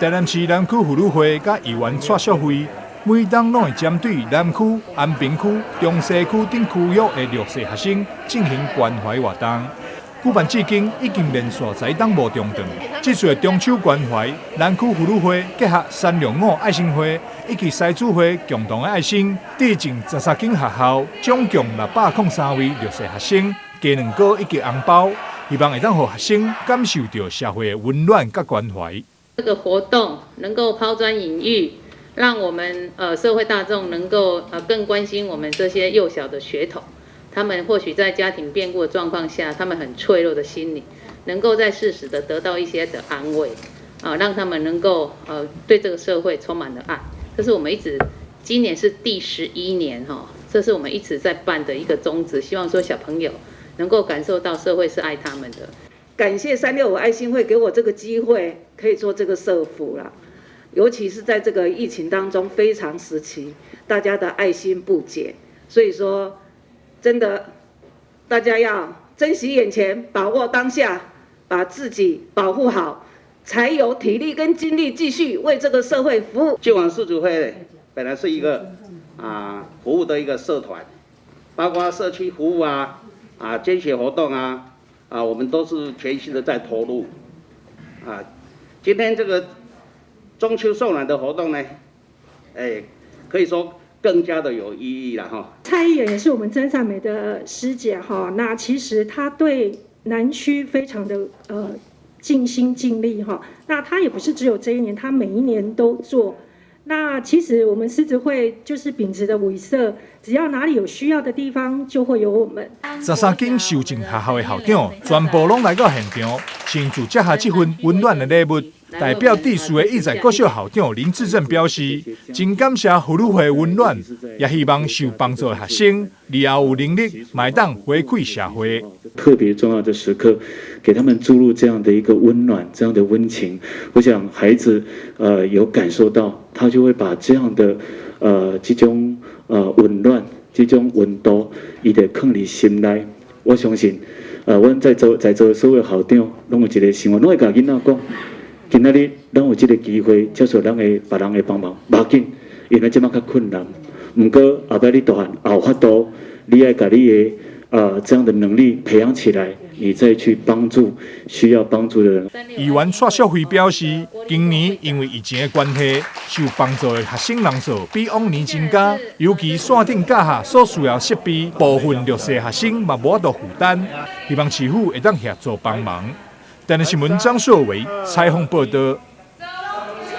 台南市南區婦女會佮議員蔡淑慧，每冬攏會針對南區、安平區、中西區等區域的弱勢學生進行關懷活動。舉辦至今已經連續10冬無中斷。這次的中秋關懷，南區婦女會結合365愛心會以及獅子會共同的愛心，致贈13間學校，總共603位弱勢學生雞卵糕以及紅包，希望會當予學生感受著社會的溫暖佮關懷。這個活動能夠拋磚引玉，讓我們社會大眾能夠更關心我們這些幼小的學童。他們或許在家庭變故的狀況下，他們很脆弱的心理，能夠在適時的得到一些的安慰，啊，讓他們能夠對這個社會充滿了愛。這是我們一直今年是第11年哈，這是我們一直在辦的一個宗旨，希望說小朋友能夠感受到社會是愛他們的。感謝365愛心會給我這個機會，可以做這個社福啦，尤其是在這個疫情當中非常時期，大家的愛心不減，所以說，真的，大家要珍惜眼前，把握當下，把自己保護好，才有體力跟精力繼續為這個社會服務。救亡獅子會本來是一個服務的一個社團，包括社區服務啊捐血活動啊，我們都是全心的在投入。今天這個中秋送暖的活動呢，可以說更加的有意義了哈。蔡議員也是我們真善美的師姐哈，那其實她對南區非常的盡心盡力哈。那她也不是只有這一年，她每一年都做。那其實我們獅子會就是秉持的委色，只要哪裡有需要的地方，就會有我們。13間受贈學校的校長全部攏來到現場，親自接下這份溫暖的禮物。代表致辭的義載國小校長林志正表示，真感謝婦女會溫暖，也希望受幫助的學生，日後有能力嘛會當回饋社會。特別重要的時刻，給他們注入這樣的一個溫暖，這樣的溫情，我想孩子有感受到，他就會把這樣的這種溫暖、這種溫度，伊就囥佇心內。我相信，阮在座的所有校長，攏有一個想法，攏會共囡仔講。今仔日咱有這個機會接受咱的別人的幫忙，無要緊，因為這擺較困難。毋過後擺你大漢也有法度，你愛共你的這樣的能力培養起來，你再去幫助需要幫助的人。議員蔡淑慧表示，今年因為疫情的關係，受幫助的學生人數比往年增加，尤其線頂教學所需要設備，部分弱勢學生嘛無法度負擔，希望市府會當協助幫忙。台南新聞張碩偉採訪報導。